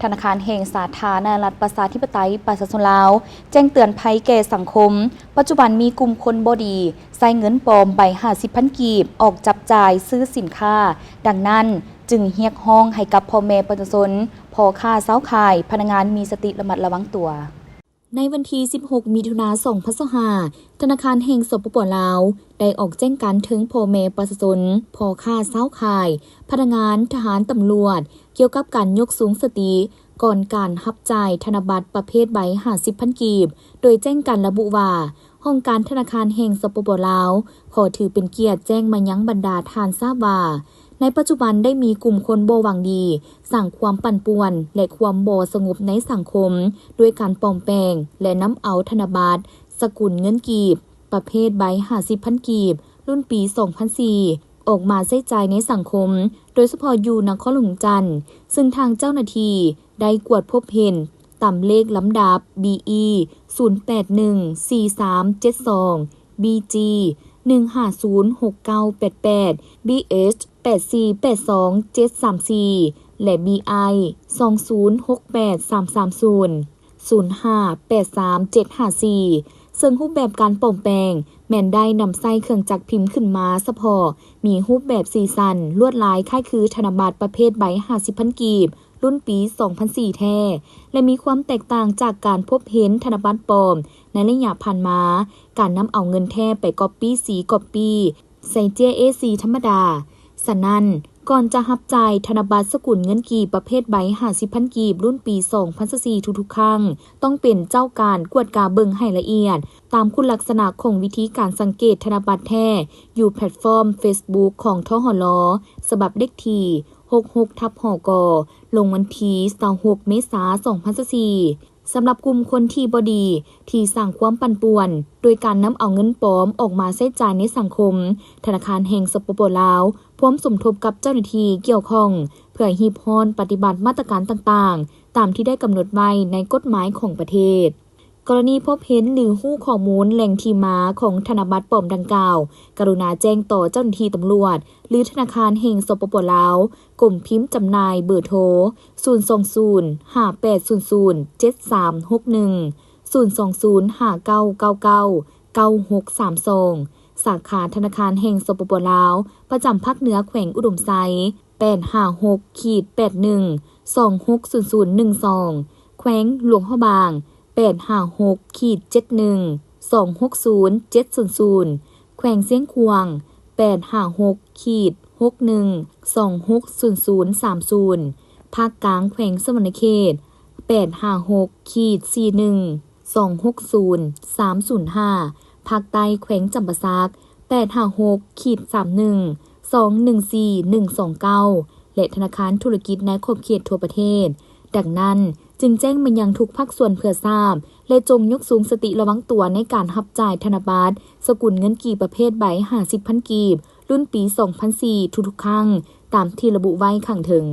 ທະນາຄານແຫ່ງສາທາລະນະລັດ ປະຊາທິປະໄຕ ປະຊາຊົນລາວ ແຈ້ງເຕືອນໄພແກ່ສັງຄົມ. ປັດຈຸບັນມີກຸ່ມຄົນບໍ່ດີ ໃຊ້ເງິນປອມໃບຫ້າສິບພັນກີບ ອອກຈັບຈ່າຍຊື້ສິນຄ້າ. ດັ່ງນັ້ນ, ຈຶ່ງຮຽກຮ້ອງໃຫ້ກັບພໍ່ແມ່ປະຊາຊົນ, ພໍ່ຄ້າຊາວຂາຍ, ພະນັກງານມີສະຕິລະມັດລະວັງຕົວ. ໃນວັນທີສິບຫົກ ມິຖຸນາ ສອງພັນຊາວຫ້າ, ທະນາຄານແຫ່ງ ສປປ ລາວ ໄດ້ອອກແຈ້ງການເຖິງພໍ່ແມ່ປະຊາຊົນ, ພໍ່ຄ້າຊາວຂາຍ, ພະນັກງານ, ທະຫານ, ຕຳຫຼວດ ກ່ຽວກັບການຍົກສູງສະຕິ ກ່ອນການຮັບຈ່າຍທະນະບັດປະເພດໃບຫ້າສິບພັນກີບ, ໂດຍແຈ້ງການລະບຸວ່າ, ຫ້ອງການທະນາຄານແຫ່ງ ສປປ ລາວ ຂໍຖືເປັນກຽດແຈ້ງມາຍັງບັນດາທ່ານຊາບວ່າ, ໃນປັດຈຸບັນໄດ້ມີກຸ່ມຄົນບໍ່ຫວັງດີ ສ້າງຄວາມປັ່ນປ່ວນ ແລະ ຄວາມບໍ່ສະຫງົບໃນສັງຄົມ ດ້ວຍການປອມແປງ ແລະ ນຳເອົາທະນະບັດສະກຸນເງິນກີບ ປະເພດໃບຫ້າສິບພັນກີບ ລຸ້ນປີສອງພັນສີ່ ອອກມາໃຊ້ຈ່າຍໃນສັງຄົມ, ໂດຍສະເພາະຢູ່ນະຄອນຫຼວງວຽງຈັນ, ເຊິ່ງທາງເຈົ້າໜ້າທີ່ໄດ້ກວດພົບເຫັນຕາມເລກລຳດັບ ບີອີ ສູນແປດໜຶ່ງສີ່ສາມເຈັດສອງ ບີຈີ ໜຶ່ງຫ້າສູນຫົກເກົ້າແປດແປດ ບີເອັດ ແປດສີ່ແປດສອງເຈັດສາມສີ່ ແລະ ບີໄອ ສອງສູນຫົກແປດສາມສາມສູນ ສູນຫ້າແປດສາມເຈັດຫ້າສີ່ ເຊິ່ງຮູບແບບການປອມແປງແມ່ນໄດ້ນຳໃຊ້ເຄື່ອງຈັກພິມຂຶ້ນມາສະເພາະ, ມີຮູບແບບສີສັນລວດລາຍຄ້າຍຄືທະນະບັດປະເພດໃບຫ້າສິບພັນກີບ ລຸ້ນປີສອງພັນສີ່ແທ້ ແລະ ມີຄວາມແຕກຕ່າງຈາກການພົບເຫັນທະນະບັດປອມໃນໄລຍະຜ່ານມາ, ການນຳເອົາເງິນແທ້ໄປກັອບປີ້ສີກັອບປີ້ໃສ່ເຈ້ຍເອສີ່ທຳມະດາ. ສະນັ້ນ, ກ່ອນຈະຮັບຈ່າຍທະນະບັດສະກຸນເງິນກີບປະເພດໃບຫ້າສິບພັນກີບ ລຸ້ນປີສອງພັນຊາວສີ່ທຸກໆຄັ້ງ, ຕ້ອງເປັນເຈົ້າການກວດກາເບິ່ງໃຫ້ລະອຽດ ຕາມຄຸນລັກສະນະຂອງວິທີການສັງເກດທະນະບັດແທ້ ຢູ່ແພລດຟອມເຟສບຸກຂອງ ທຫລ ສະບັບເລກທີຫົກຫົກທັບ ຫກ ລົງວັນທີຊາວຫົກ ເມສາ ສອງພັນຊາວສີ່. ສຳລັບກຸ່ມຄົນທີ່ບໍ່ດີ ທີ່ສ້າງຄວາມປັ່ນປ່ວນ ໂດຍການນຳເອົາເງິນປອມອອກມາໃຊ້ຈ່າຍໃນສັງຄົມ, ທະນາຄານແຫ່ງ ສປປ ລາວ ພ້ອມສົມທົບກັບເຈົ້າໜ້າທີ່ກ່ຽວຂ້ອງ ເພື່ອຮີບຮ້ອນປະຕິບັດມາດຕະການຕ່າງໆ ຕາມທີ່ໄດ້ກຳນົດໄວ້ໃນກົດໝາຍຂອງປະເທດ. ກໍລະນີພົບເຫັນ ຫຼື ຮູ້ຂໍ້ມູນແຫຼ່ງທີ່ມາຂອງທະນະບັດປອມດັ່ງກ່າວ, ກະລຸນາແຈ້ງຕໍ່ເຈົ້າໜ້າທີ່ຕຳຫຼວດ ຫຼື ທະນາຄານແຫ່ງ ສປປ ລາວ, ກົມພິມຈຳໜ່າຍ, ເບີໂທ ສູນສອງສູນຫ້າແປດສູນສູນເຈັດສາມຫົກໜຶ່ງ ສູນສອງສູນຫ້າເກົ້າເກົ້າເກົ້າເກົ້າຫົກສາມສອງ, ສາຂາທະນາຄານແຫ່ງ ສປປ ລາວ ປະຈຳພາກເໜືອ ແຂວງອຸດົມໄຊ, ແປດຫ້າຫົກ ແປດໜຶ່ງ ສອງຫົກສູນສູນໜຶ່ງສອງ, ແຂວງຫຼວງພະບາງ ແປດຫ້າຫົກ ເຈັດໜຶ່ງ ສອງຫົກສູນເຈັດສູນສູນ, ແຂວງຊຽງຂວາງ ແປດຫ້າຫົກ ຫົກໜຶ່ງ ສອງຫົກສູນສູນສາມສູນ, ພາກກາງ ແຂວງສະຫວັນນະເຂດ ແປດຫ້າຫົກ ສີ່ໜຶ່ງ ສອງຫົກສູນສາມສູນຫ້າ, ພາກໃຕ້ ແຂວງຈຳປາສັກ ແປດຫ້າຫົກ ສາມໜຶ່ງ ສອງໜຶ່ງສີ່ໜຶ່ງສອງເກົ້າ ແລະ ທະນາຄານທຸລະກິດໃນຂອບເຂດທົ່ວປະເທດ. ດັ່ງນັ້ນ, ຈຶ່ງແຈ້ງມາຍັງທຸກພາກສ່ວນເພື່ອຊາບ ແລະ ຈົ່ງຍົກສູງສະຕິລະວັງຕົວໃນການຮັບຈ່າຍທະນະບັດສະກຸນເງິນກີບປະເພດໃບຫ້າສິບພັນກີບ ລຸ້ນປີສອງພັນສີ່ທຸກໆຄັ້ງ, ຕາມທີ່ລະບຸໄວ້ຂ້າງເທິງ.